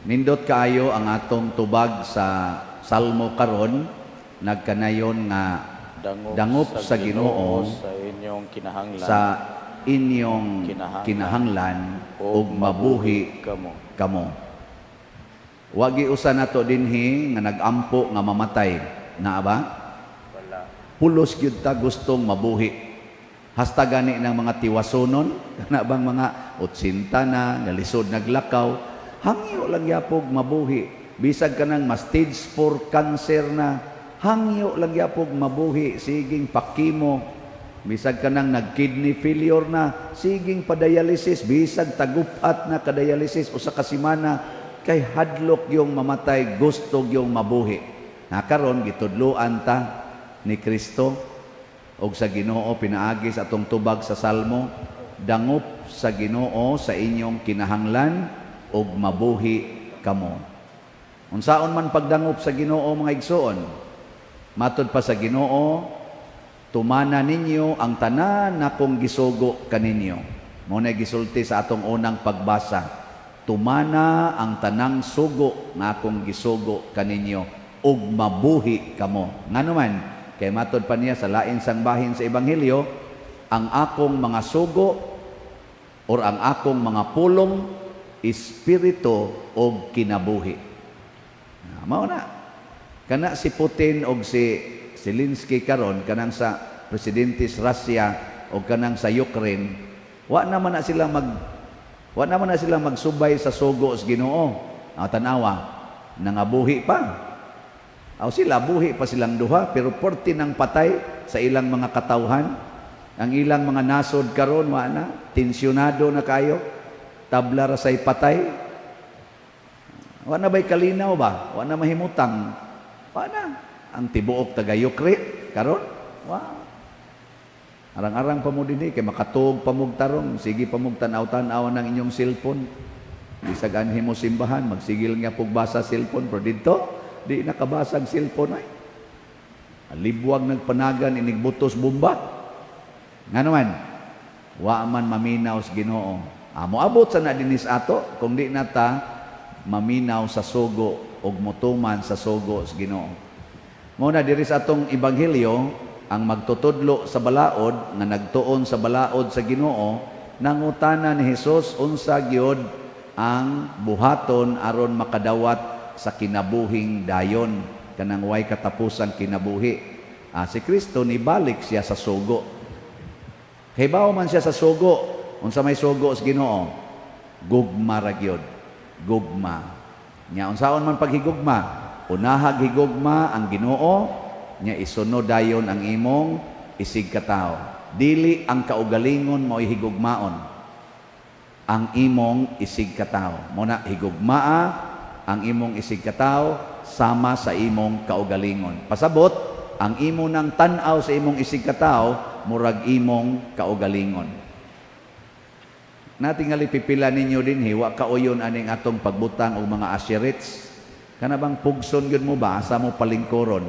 Nindot kaayo ang atong tubag sa Salmo karon, nagkanayon nga dangop, dangop sa Ginoo sa inyong kinahanglan sa inyong kinahanglan, kinahanglan ug mabuhi kamo. Kamo. Wagi usa nato dinhi nga nagampo nga mamatay. Naa ba? Wala. Pulos gyud ta gustong mabuhi. Hasta gani ng mga tiwasonon, kana bang mga 80 na, nga lisod naglakaw, hangyo lang yapog mabuhi. Bisag kanang ma stage 4 cancer na, hangyo lang yapog mabuhi, siging pa-chemo. Bisag kanang nag-kidney failure na, siging pa-dialysis, bisag tagupat na ka-dialysis usa ka semana, kay hadlok yung mamatay, gusto yung mabuhi. Na karon gitudloan ta ni Kristo og sa Ginoo pinaagi sa atong tubag sa Salmo, dangop sa Ginoo sa inyong kinahanglan ug mabuhi kamo. Unsaon man pagdangop sa Ginoo, mga igsoon? Matod pa sa Ginoo, "Tumana ninyo ang tanan nakong gisugo kaninyo." Mao na gisulti sa atong unang pagbasa. "Tumana ang tanang sugo nga akong gisugo kaninyo ug mabuhi kamo." Ngano man? Kay matod pa niya sa lain sang bahin sa Ebanghelyo, ang akong mga sugo or ang akong mga pulong espiritu og kinabuhi. Ah, mao na. Kana si Putin og si Zelensky karon, kanang sa presidente sa Russia o kanang sa Ukraine, wa naman na sila magsubay sa sugo sa Ginoo. Ah, tanawa, nangabuhi pa. Aw sila, buhi pa silang duha, pero porti ng patay sa ilang mga katawhan. Ang ilang mga nasod karon wa na, tensyonado na kayo. Tabla ra say patay. Wa na ba'y kalinaw ba? Wa na mahimutang. Wa na. Ang tibuok taga Ukraine karon, wa. Arang-arang pa mo dinhi kay makatuog pa mog tarong, sige pa mog tan-aw-tan-aw ng inyong cellphone. Bisag anhi mo simbahan, magsigil nga basa cellphone, pero dito di nakabasag cellphone ay. Libwag nagpanagan inigbutos bomba. Nga naman, wa man maminaw sa Ginoo. Amo abot sa na dinis ato kung di na ta maminaw sa sugo og motuman sa sugo sa Ginoo. Mao na diri sa atong ebanghelyo, ang magtutudlo sa balaod nga nagtuon sa balaod sa Ginoo, nangutana ni Hesus unsa gyud ang buhaton aron makadawat sa kinabuhing dayon, kanang way katapusang kinabuhi. Ah, si Kristo nibalik siya sa sugo. Hibaw man siya sa sugo. Unsa may sugo sa Ginoo? Gugma ra gyud. Gugma. Nya unsaon man paghigugma? Unahag higugma ang Ginoo, nya isunod dayon ang imong isig katawo. Dili ang kaugalingon mo'y higugmaon. Ang imong isig katawo. Mao na higugmaa ang imong isig katawo sama sa imong kaugalingon. Pasabot, ang imo nang tan-aw sa imong isig katawo murag imong kaugalingon. Natingali pipila ninyo dinhi wa kauyon aning atong pagbutang og mga asherets. Kana bang pugson gyud mo ba asa mo palingkuron?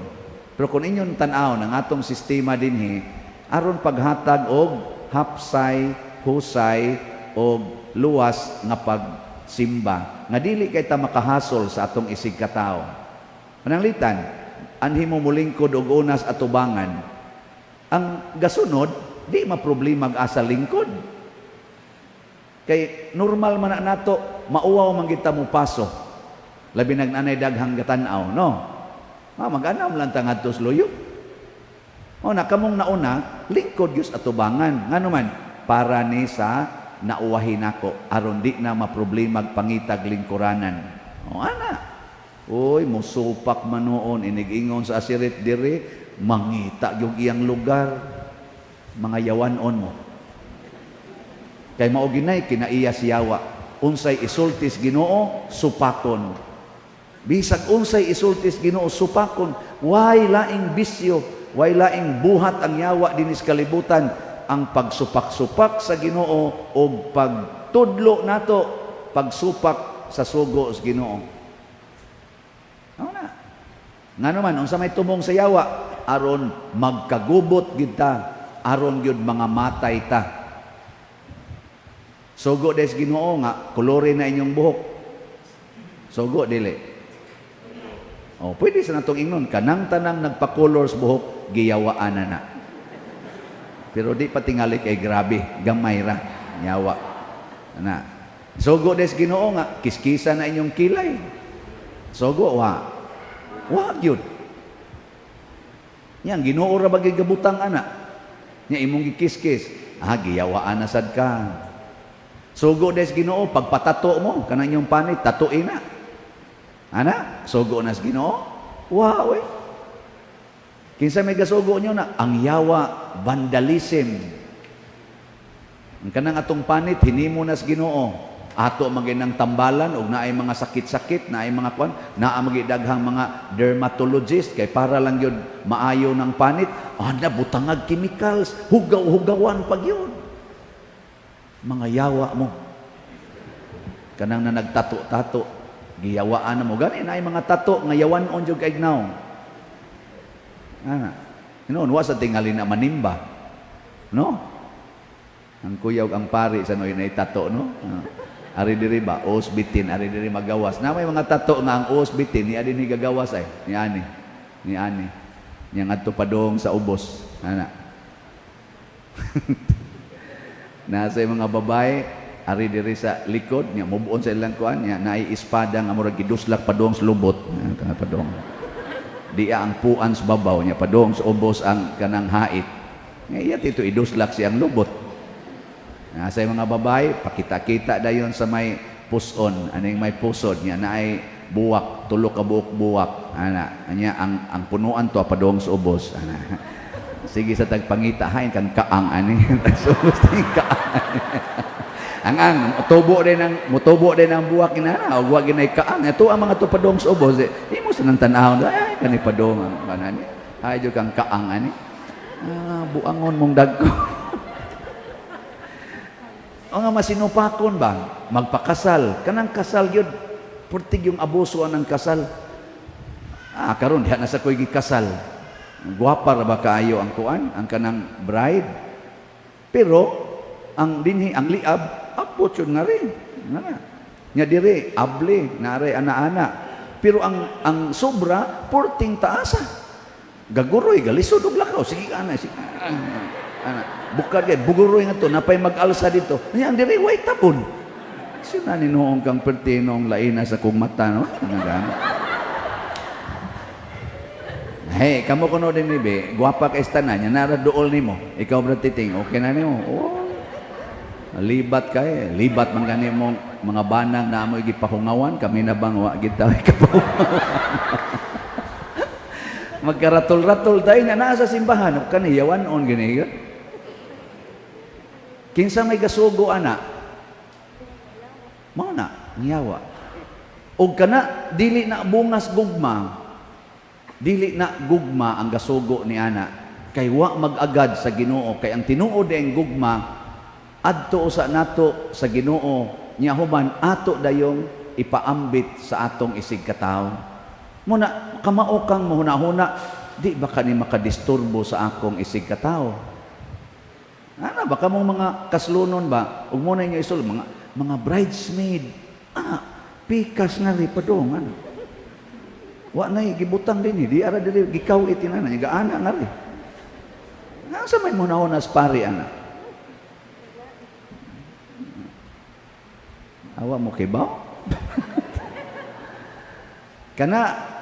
Pero kung inyong tan-aw ng atong sistema dinhi aron paghatag og hapsay, husay og luwas nga pagsimba nga dili kay ta makahasol sa atong isig katawo. Pananglitan, anhi mo mulingkod og unas atubangan, ang gasunod di maproblema ag asa lingkod. Kay normal man na nato, mauwaw man kita mo paso. Labi nag nanay daghang gatan-aw, no? Ma mag-anam lang ta ngadto sa luyo. O na kamong nauna, lingkod gyud atubangan. Ngano man, para ni sa nauwahin nako aron di na maproblema pangitag lingkuranan. O ana. Uy, musupak man noon inig-ingon sa asirit diri, mangita yung iyang lugar. Mga yawanon mo. Kay mao ginay kinaiya siyawa. Unsay isultis Ginoo, supakon. Bisag unsay isultis Ginoo, supakon. Way laing bisyo, way laing buhat ang yawa dinis kalibutan ang pagsupak-supak sa Ginoo o pagtudlo nato pagsupak sa sugo sa Ginoo. Mao na. Ngano man unsa may tumong sa yawa aron magkagubot gid ta, aron gyud mga matay ta. Sugo des Ginoo nga kolore na inyong buhok. Sugo, dili? Oh, pwede sa natong ingnon kanang tanang nagpa-color sa buhok, giyawaan na na. Pero di pa tingali kay grabe, gamay ra, yawa. Ana. Sugo des Ginoo nga kiskisa na inyong kilay? Sugo wa? Wa gyud. Yang Ginoo ra ba gibutang ana? Nya imong gikiskis, ah, giyawaan na sad ka. Sugo des Ginoo pagpatato mo kanang inyong panit, tatuin na. Ana, sugo na sa Ginoo? Wa we. Kinsa may gasugo nyo na? Ang yawa, vandalism. Ang kanang atong panit, hinimo na sa Ginoo. Ato maginang tambalan og naay mga sakit-sakit, naay mga kwan, naa magi daghang mga dermatologist kay para lang yun maayo ng panit. Ana butangag chemicals, hugaw-hugawan pag yun. Mga yawa mo. Kanang na nagtato-tato, giyawaan na mo. Gani naay mga tato nga yawan-on jud kay gnaw. Ana. Noon wa sa tingali na manimba. No? Ang kuyaw ang pari sa noy na tato, no? Ah. Ari diri ba os bitin, ari diri magawas. Na may mga tato nga ang os bitin ni adi ni gagawas ay ni ani. Ni ani. Nya ngadto padong sa ubos. Ana. Nasa yung mga babae ari diri sa likod nya mubuon sa ilang kuan nya naay espada nga murag giduslak padong sa lubot. Ah, padong. Diya ang puan sa babaw niya padong sa ubos ang kanang hait. Nga iya tito iduslak siyang lubot. Nasa yung mga babae, pakita-kita dayon sa may puson, aning may pusod niya naay buwak, tulo ka buok buwak. Ana, anya ang punuan to padong sa ubos. Ana. Sige sa tagpangita hain kang kaang ani. Sa ubos ting kaang. Ang mutubo din ang buwak ginana og wa ginay kaang. Ito ang mga tupadong sa ubos. Eh, di mo sa nang tan-awon. Ay, kani padong ang kanani. Ay, jud kang kaang ani. Ah, buangon mong dagko. O nga masinupakon ba? Magpakasal. Kanang kasal yun. Purtig yung abuso ang kasal. Ah, karon diha na sa ko'y gikasal. Gwapa ra ba kaayo ang kuan, ang kanang bride? Pero ang dinhi ang liab apot yun nga rin. Nga na. Nya dire able nare ana-ana. Pero ang sobra purting taasa. Gaguroy galisod og lakaw, sige ana, sige. Ana, bukad kay buguroy nga to napay mag-alsa dito. Nya ang dire way tapon. Sino ni noong kang perti noong laina sa kong mata, no? Ano gano? Hey, kamo kuno din ni be, gwapa kay tanan, nya nara duol nimo. Ikaw bra titing, okay na nimo. Oh. Libat kay, libat man gani mong mga banang na amoy gipahungawan, kami na bang wa gid kapahungawan. Magkaratol-ratol tayo na nasa simbahan, ug kani yawan on gani. Kinsa may gasugo ana? Mao na, ngiyawa. Og kana dili na bungas gugma. Dili na gugma ang gasugo ni ana kay wa mag-agad sa Ginoo, kay ang tinuod ang gugma adto usa nato sa Ginoo, nya human ato dayong ipaambit sa atong isig katawo. Muna kamao kang mahuna-huna, di ba kani makadisturbo sa akong isig katawo? Ana ba mong mga kaslunon ba ug mo na inyo isol mga bridesmaid, ah, pikas nga ri padong ana. Wa na gibutang din di ara diri gikaw itinana gaana nga ri. Nasa may munahuna sa pari ana? Awa mo kibaw? Kana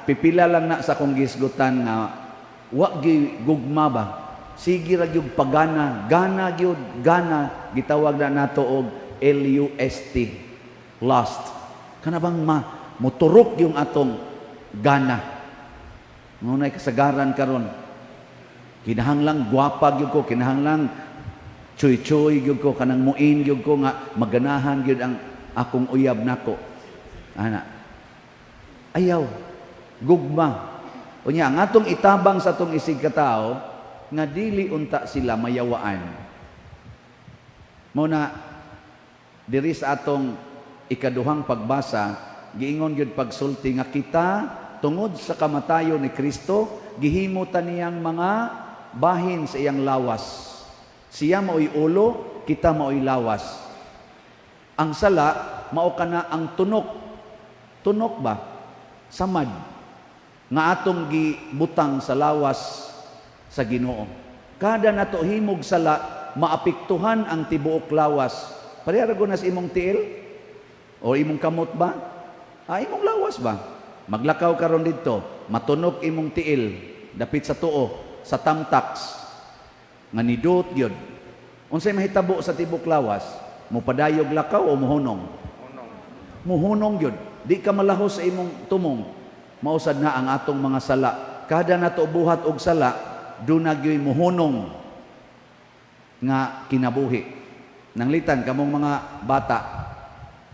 pipila lang na sa akong gisgutan nga wa gi gugma ba. Sige ra gyud pagana, gana gyud, gana gitawag na nato og LUST, lust. Kana bang ma moturok yung atong gana. Ngunay kasagaran karon. Kinahanglang gwapa gyud ko, kinahanglang chuy-chuy gyud ko, kanang muin gyud ko nga maganahan gyud ang akong uyab nako. Ana. Ayaw. Gugma. Unya, ang atong itabang sa atong isig katao nga dili unta sila mayawaan. Mao na diri sa atong ikaduhang pagbasa, giingon gyud pagsulti nga kita tungod sa kamatayon ni Kristo gihimo ta niyang mga bahin sa iyang lawas. Siya maoy ulo, kita maoy lawas. Ang sala mao kana ang tunok. Tunok ba? Samad nga atong gibutang sa lawas sa Ginoo. Kada nato himog sala, maapektuhan ang tibuok lawas. Pareha ra gud na sa imong tiil o imong kamot ba? Ah, imong lawas ba? Maglakaw karon didto, matunok imong tiil dapit sa tuo, sa tamtaks nga nidot gyud. Unsay mahitabo sa tibok lawas? Mupadayog lakaw o muhunong? Muhunong gyud. Di ka malahos sa imong tumong. Mao sad na ang atong mga sala. Kada nato buhat og sala, duna gyoy muhunong nga kinabuhi. Nanglitan kamong mga bata,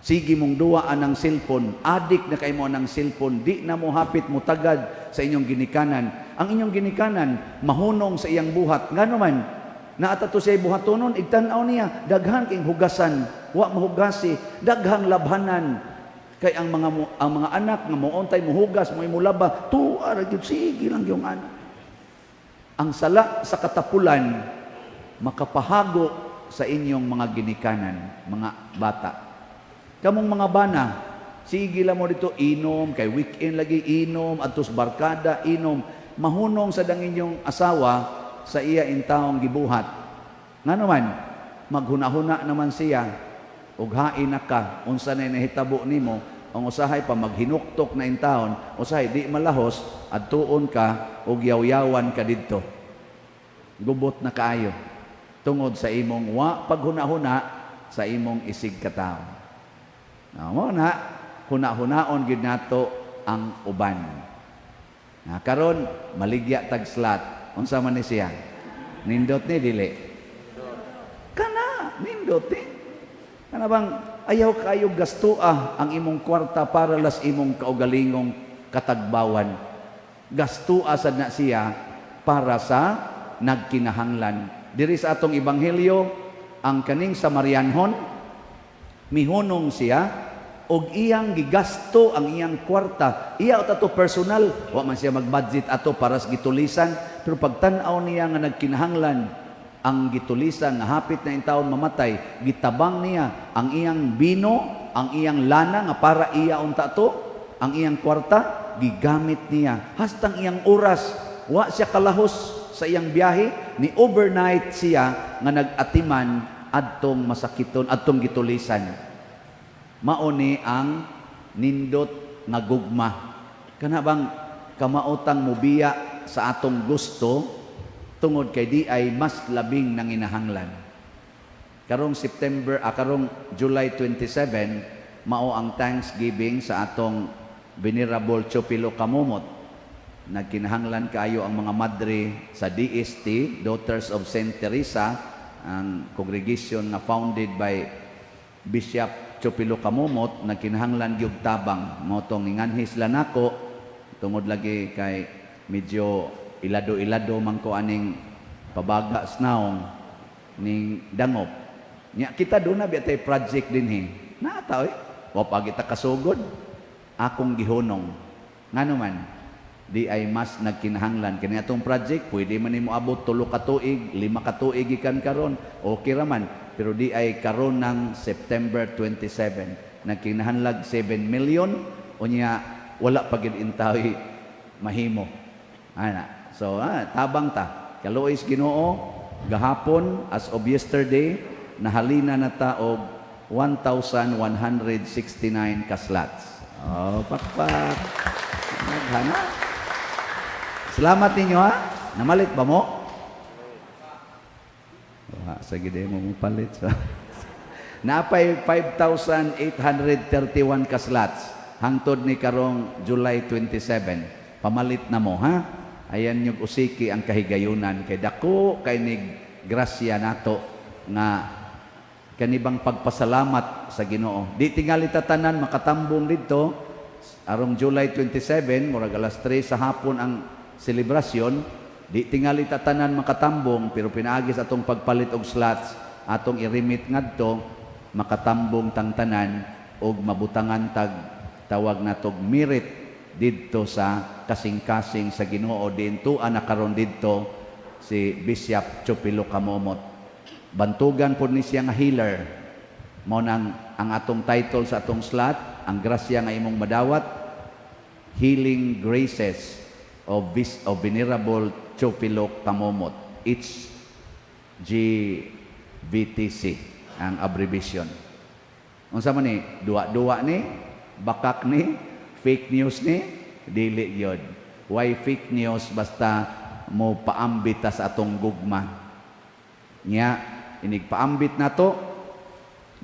sige mong duwa anang cellphone, adik na kay mo anang cellphone, di na mo hapit mo tagad sa inyong ginikanan. Ang inyong ginikanan mahunong sa iyang buhat. Ngano man, naa ta to siya buhatonon, igtan-aw niya, daghan king hugasan, wa mahugasi, daghang labhanan. Kay ang mga anak nga moontay mohugas, mo imulaba, tuwa ra gyud, sige lang yung anak. Ang sala sa katapulan makapahago sa inyong mga ginikanan, mga bata. Kamong mga bana, sige lang mo dito inom, kay weekend lagi inom, adtos barkada inom, mahunong sa dang inyong asawa sa iya intawong gibuhat. Ngano man, maghuna-huna naman siya, ug hain na ka, unsa na nahitabo nimo, ang usahay pa maghinuktok na intawon, usahay di malahos, adtuon ka ug yaw-yawan ka didto. Gubot na kaayo tungod sa imong wa paghuna-huna sa imong isig katawo. Na mo na huna-hunaon gid nato ang uban. Na karon maligya tag slot. Unsa man ni siya? Nindot ni dili? Kana nindot ni. Kana bang ayaw kayo gastoa ang imong kwarta para las imong kaugalingong katagbawan? Gastoa sad na siya para sa nagkinahanglan. Diri sa atong ebanghelyo, ang kaning Samarianhon, mihunong siya og iyang gigasto ang iyang kwarta. Iya ato personal, wa man siya mag-budget ato para sa gitulisan, pero pagtan-aw niya nga nagkinahanglan ang gitulisan nga hapit na intawon mamatay, gitabang niya ang iyang bino, ang iyang lana nga para iya unta to, ang iyang kwarta gigamit niya hastang iyang oras. Wa siya kalahos sa iyang biyahe, ni overnight siya nga nag-atiman adtong masakiton, adtong gitulisan. Mao ni ang nindot nga gugma. Kana bang kamaotang mubiya sa atong gusto tungod kay di ay mas labing nanginahanglan. Karong September, karong July 27, mao ang Thanksgiving sa atong Venerable Chopilo Camomot. Nagkinahanglan kaayo ang mga madre sa DST, Daughters of Saint Teresa, ang congregation nga founded by Bishop Chopilo Camomot, nagkinahanglan gyud tabang. Mao tong inganhi sila nako tungod lagi kay medyo ilado-ilado man ko aning pabaga sa naong ning dangop. Nya kita doon na biya tay project dinhi. Naa ta oy. Wa pa kita kasugod. Akong gihunong. Ngano man, di ay mas nagkinahanglan kini atong project, pwede man nimo abot 3 ka tuig, 5 ka tuig gikan karon, okay ra man, pero di ay karon ng September 27 nagkinahanglag 7 million, unya wala pa gid intawi mahimo ana. So tabang ta, kaluoy sa Ginoo, gahapon, as of yesterday, nahalina na ta og 1,169 ka slots. Oh, pakpak. Naghana. Salamat ninyo ha. Namalit ba mo? Wa sa gid mo mo palit sa. Napay 5,831 ka slots hangtod ni karong July 27. Pamalit na mo ha. Ayan yung usiki ang kahigayunan kay dako kay nig grasya nato nga kanibang pagpasalamat sa Ginoo. Di tingali tatanan makatambong didto arong July 27, murag alas 3 sa hapon ang selebrasyon. Di tingali tatanan makatambong, pero pinaagi sa atong pagpalit og slots, atong i-remit ngadto, makatambong tang tanan og mabutangan tag tawag natog merit didto sa kasing-kasing sa Ginoo dinto na karon didto si Bishop Chopilo Camomot. Bantugan pod ni siya nga healer. Mao nang ang atong title sa atong slot. Ang grasya nga imong madawat, Healing Graces of Venerable Teofilo Camomot, HGVTC ang abbreviation. Unsa man ni? Duwa-duwa ni, bakak ni, fake news ni, dili gyud. Why fake news? Basta mo paambit ta sa atong gugma. Nya inig paambit nato,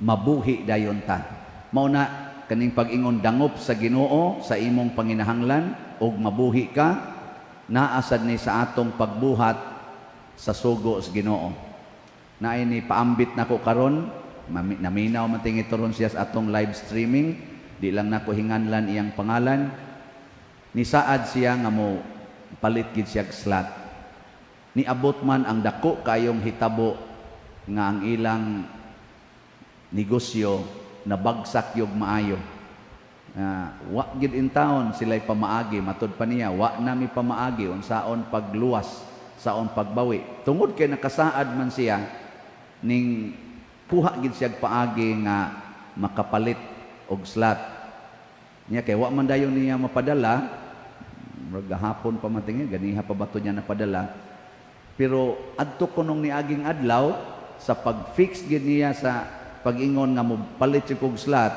mabuhi dayon ta. Mao na kaning pag-ingon dangop sa Ginoo sa imong panginahanglan ug mabuhi ka, naa sad ni sa atong pagbuhat sa sugo sa Ginoo. Naay ni paambit nako karon, naminaw man tingi turon siya sa atong live streaming, di lang nako hinganlan iyang pangalan. Nisaad siya nga mo palit gid siya og slot. Niabot man ang dako kayong hitabo nga ang ilang negosyo nabagsak yog maayo. Wa gid in taon sila'y pamaagi, matud pa niya, wa nami pamaagi unsaon pagluwas, saon pagbawi. Tungod kay nakasaad man siya ning kuha gid siya paagi nga makapalit og slot. Niya kay wa man dayon niya mapadala, murag gahapon pa man tingi, ganiha pa ba to niya napadala. Pero adto kunong niaging adlaw sa pag-fix gid niya sa pag-ingon nga mopalit siya og slot,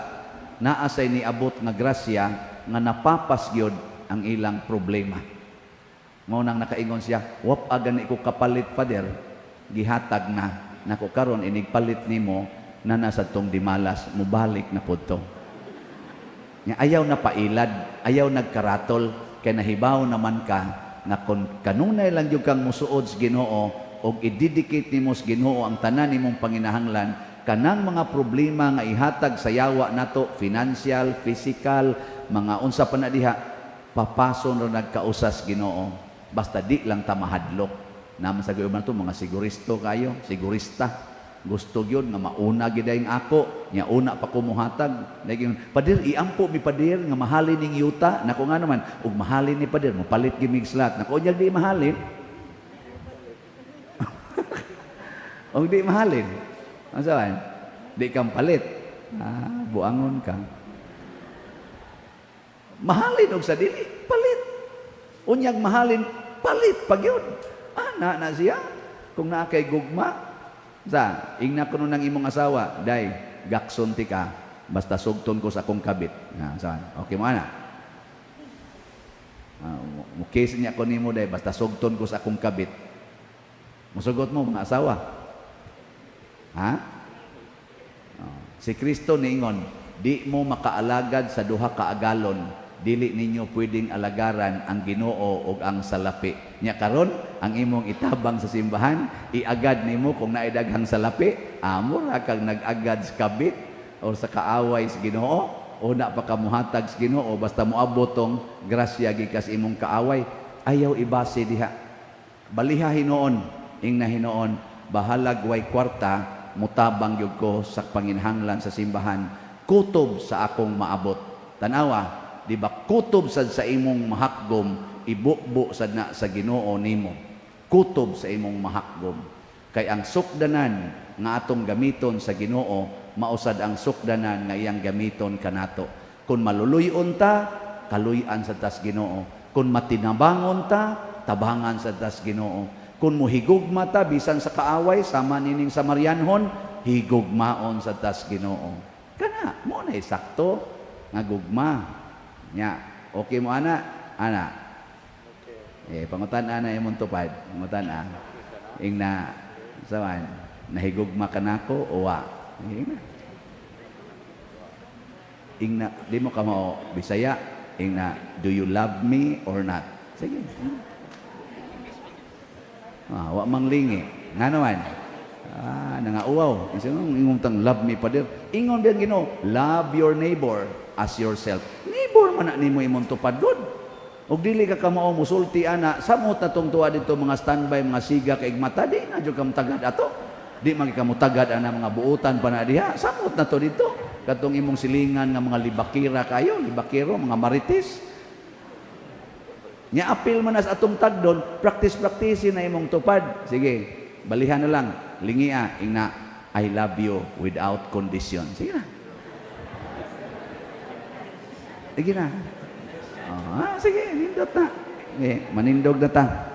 naa say niabot nga grasya nga napapas gyud ang ilang problema. Mao nang nakaingon siya, "Wap gani ko kapalit, Father, gihatag na nako karon, inig palit nimo na nasa tong dimalas, mubalik na pud to." Nya ayaw na pailad, ayaw nagkaratol, kay nahibaw naman ka nga kung kanunay lang gyud kang musuod sa Ginoo og i-dedicate nimo sa Ginoo ang tanan nimong panginahanglan, kanang mga problema nga ihatag sa yawa nato, financial, physical, mga unsa pa na diha, papason ra nagkausas Ginoo basta di lang ta mahadlok. Naman sa uban to mga siguristo kayo, sigurista. Gusto gyud nga mauna gid ang ako, nya una pa ko mohatag. Naging, "Pader, iampo mi, Pader, nga mahalin ning yuta." Nako, nga naman, ug mahalin ni Pader, mopalit gyud mig slot. Nako, unyag di mahalin. Og di mahalin. Ano man? Di kang palit. Ah, buangon ka. Mahalin og sa dili, palit. Unyag mahalin, palit pag yun. Ah, na na siya. Kung naa kay gugma, sa, ingna kuno ng imong asawa, "Day, gakson ti ka, basta sugton ko sa akong kabit." Ah, saan? Okay mo ana? Ah, mo kiss niya ko nimo, day, basta sugton ko sa akong kabit. Musugot mo mga asawa? Ha? Oh. Si Kristo niingon, "Di mo makaalagad sa duha ka agalon, dili ninyo pwedeng alagaran ang Ginoo ug ang salapi." Nya karon ang imong itabang sa simbahan, iagad nimo kung naay daghang salapi, amo ra kang nag-agad sa kabit o sa kaaway sa Ginoo, una pa ka muhatag sa Ginoo basta moabot tong grasya gikas imong kaaway. Ayaw ibase diha. Baliha hinuon, ingna hinuon, bahalag way kwarta, mutabang gyud ko sa panginhanglan sa simbahan, kutob sa akong maabot. Tanawa, di ba kutob sad sa imong mahakgom, ibukbo sad na sa Ginoo nimo. Kutob sa imong mahakgom. Kay ang sukdanan nga atong gamiton sa Ginoo, mausad ang sukdanan nga iyang gamiton kanato. Kung maluluy-on ta, kaluy-an sa tas Ginoo. Kung matinabangon ta, tabangan sa tas Ginoo. Kung muhigugma ta bisan sa kaaway sama nining Samarianhon, higugmaon sa tas Ginoo. Kana mo na sakto nga gugma. Nya, okay mo ana? Ana. Okay. Eh, pangutan ana imong tupad. Pangutan a. Ingna sawan, nahigugma ka nako o wa? Ingna. Ingna, di mo ka mao Bisaya. Ingna, "Do you love me or not?" Sige. Ah, wa mang lingi. Nga naman. Ah, nangauwaw. Ingon ingon tang love me, Pader. Ingon din Ginoo, "Love your neighbor as yourself." Neighbor man na nimo imong tupad god. Ug dili ka kamao musulti ana, samot na tong tuwa dito mga standby, mga siga kay mata, di na jud ka mutagad ato. Di man ka mutagad ana mga buutan pa na diha. Samot na to dito. Katong imong silingan nga mga libakira kayo, libakiro, mga marites. Nya apil man na sa atong tagdon, practice practice na imong tupad. Sige, balihan na lang. Lingia, ingna, "I love you without condition." Sige na. Sige na. Ah, sige, nindot na. Sige, manindog na ta.